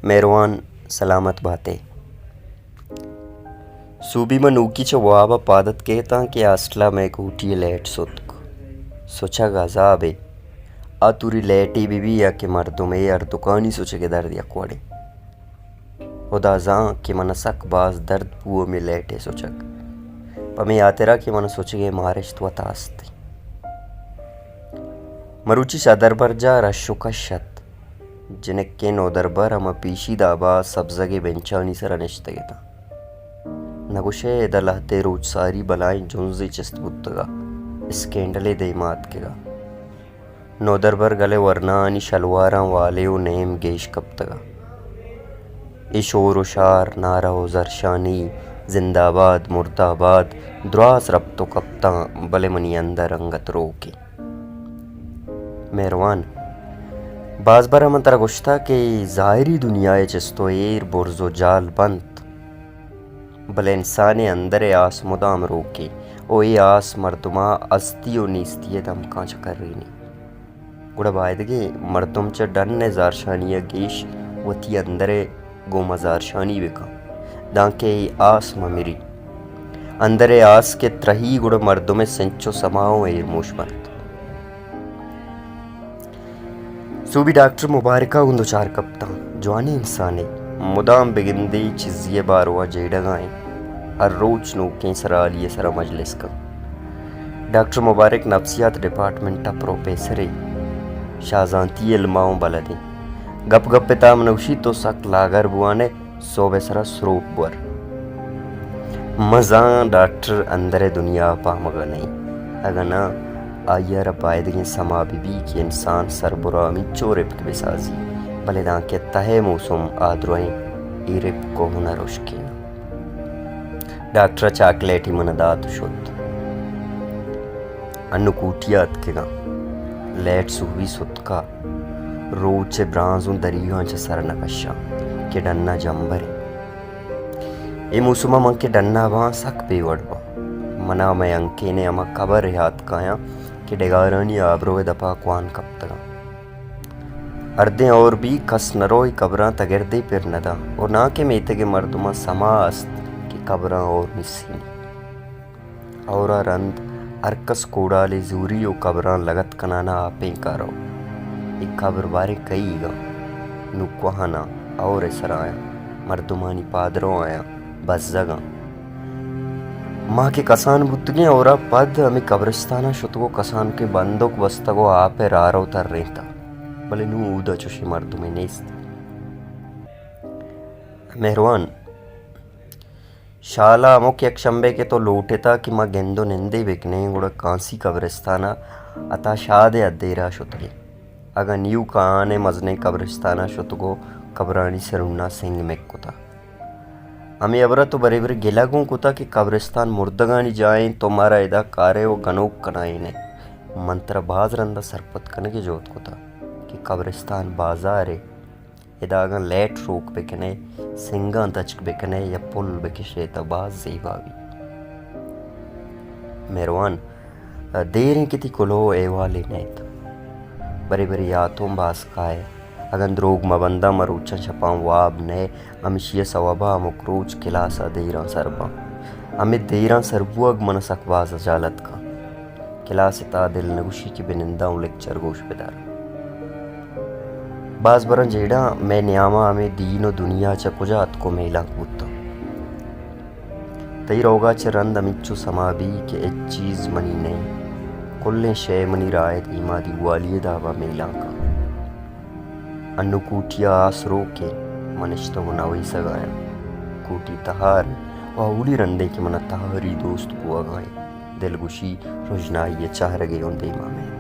مہروان، سلامت بات ئے۔ سوبی من نوکی چہ واب ءَ پاد اتکگ اتاں کہ ہاسٹل ءَ مئے کوٹی ءِ لائٹ ستک۔ سچگ عذابے۔ آ توری لائٹے بہ بی یا کہ مردمے، ہر دکانی سچگ ءِ درد یک وڑیں۔ ہدا زان کہ من ءَ سک باز درد بو ہمے لائٹ ءِ سچگ۔ پمے ہاترا کہ من ءَ سچگ ءِ مارشت وت است۔ مروچی شادربرجاہ رش ءُ کش ات۔ جنکیں نودربر ہما پیشی داب ءَ سبزگیں بنچانی سرا نشتگ اتاں۔ نگوشئے ادا لہتے روچ ساری بلائیں جنزے چست بوتگ ءُ اسکینڈلے دیما اتکگ ءَ۔ نودربر گل ءِ ورناہانی شلواراں والے ءُ نیم گیش کپتگ ءَ۔ اے شور ءُ شار، نعرہ ءُ زرشانی، زندہ باد، مردہ باد، دراس رپت ءُ کپتاں، بلے منی اندر انگت روکیں۔ مہروان، باز برا من ترا گوشتہ کہ ظاہری دنیا ءِ چست ءُ ایر برز ءُ جال بنت، بلے انسان ءِ اندر ءِ آس مدام روکیں ءُ اے آس مردم ءَ ہستی ءُ نیستی ءِ دمکاں چکرینی۔ گڑا بایدگیں مردم چہ ڈن ءِ زہرشانی ءَ گیش وتی اندر ءِ گوما زہرشانی بہ کن، دانکہ اے آس مہ مری۔ اندر ءِ آس کہ ترہی، گڑا مردم ءِ سنچ ءُ سما اوں ایرموش بنت۔ سوبی ڈاکٹر مبارک ءَ گوں دچار کپتاں۔ جوانیں انسانے، مدام بگندے چیزے ءِ باروا جیڑگ ءَ ایں۔ ہر روچ نوکیں سرحالی ءِ سرا مجلس کن۔ ڈاکٹر مبارک نفسیات ڈیپارٹمنٹ ءِ پروفیسرے، شاہزانتی علم ءَ اوں بلدیں۔ گپ گپ ءِ تہا من ءَ گوشی، تو سک لاگر بوان ئے، سہب ءِ سرا سروپ بور۔ من زان ڈاکٹر اندر ءِ دنیا ءَ پہمگ ءَ نہ ایں، اگاں ناں آئی ءَ را بایدگیں سما بہ بی کہ انسان سربرا ہمینچو رپک بہ سازی، بلے دانکہ تہ ءِ موسم آ درہیں، اے رپک ءُ ہنر ہشکین۔ ڈاکٹر ءَ چاکلیٹے من ءَ دات ءُ شت۔ انوں کوٹی ءَ اتکگاں۔ لیٹ سہبی ستکا۔ روچ ءِ برانز اوں دریگاں چہ سر نہ کشاں کہ ڈن ءَ جمبر ایں۔ اے موسم ءَ من کہ ڈن ءَ باں سک بے وڑ باں۔ من ءَ مئے ہنکین ءِ ہما کبر یات کایاں کہ ڈگارانی آبرو ءِ دپ ءَ کوہن کپتگاں۔ ہردیں ہور بی کس نہ رو، اے کبراں تگردے پر نہ داں، ءُ ناں کہ میتگ ءِ مردماں سما است کہ کبراں ہور نسینی۔ ہور ءَ رند ہر کس کوڑالے زوری ءُ کبراں لگت کنان ءَ آپینک ءَ رو۔ اے کبر باریں کئیگ آں؟ نوں کوہن آں، ہور ءِ سرا آں، مردمانی پادرو آیاں، بزگ آں۔ ما کہ کسان بوتگیں، ہور ءَ پد ہمے کبرستان ءَ شتگ ءُ کسانکیں بندوک بستگ ءُ آپ ءِ راہ رو ترینتگ، بلے نوں اودا چشیں مردمے نیست۔ مہروان، شال ءَ ہمک یک شمبے کہ تو لوٹ اتہ کہ ما گند ءُ نندے بہ کنیں، گڑا کانسی کبرستان ءَ عطا شاد ءِ ادیرا شتگیں۔ اگاں نیو کہان ءِ مزنیں کبرستان ءَ شتگ ءُ کبرانی سروناں سنگ مک کتہ۔ ہمے ہبر ءَ تو برے برے گلہ گوں کتہ کہ کبرستان مردگانی جاہ ایں، تو مارا ادا کارئے ءُ گنوک کنائین ئے۔ من ترا باز رند ءَ سرپد کنگ ءِ جہد کتہ کہ کبرستان بازارے، ادا اگاں لیٹ روک بہ کنئے، سنگاں تچک بہ کنئے یا پل بہ کشئے تہ باز زیبا بیت۔ مہروان، دیر انت کہ تئی کلوہ ءُ احوالے نئیت۔ برے برے یات اوں باز کائے۔ اگاں دروگ مہ بنداں، مروچاں شپاں واب نئے، ہمشی ءِ سوب ءَ ہمک روچ کلاس ءَ دیراں سر باں۔ ہمے دیراں سر بوہگ من ءَ سک باز ہجالت کنت۔ کلاس ءِ تہا دل نہ گوشی کہ بہ ننداں ءُ لیکچر گوش بہ داراں۔ باز براں جیڑاں مئے نیام ءَ ہمے دین ءُ دنیا چہ کجا اتک ءُ میلانک بوتاں۔ تئی روگ ءَ چہ رند ہمینچو سما بی کہ ہچ چیز منی نہ ایں۔ کلیں شے منی راہ ءِ دیما دیوالی ءِ داب ءَ میلانک آں۔ انوں کوٹی ءَ آس روکیں، من نشتگ ءُ نویسگ ءَ آں۔ کوٹی تہار ءُ اولی رندے کہ من ءَ تہاری دوست بوہگ ءَ ایں۔ دل گوشی رژنائی ءِ چہرگے اوں دیما مئے۔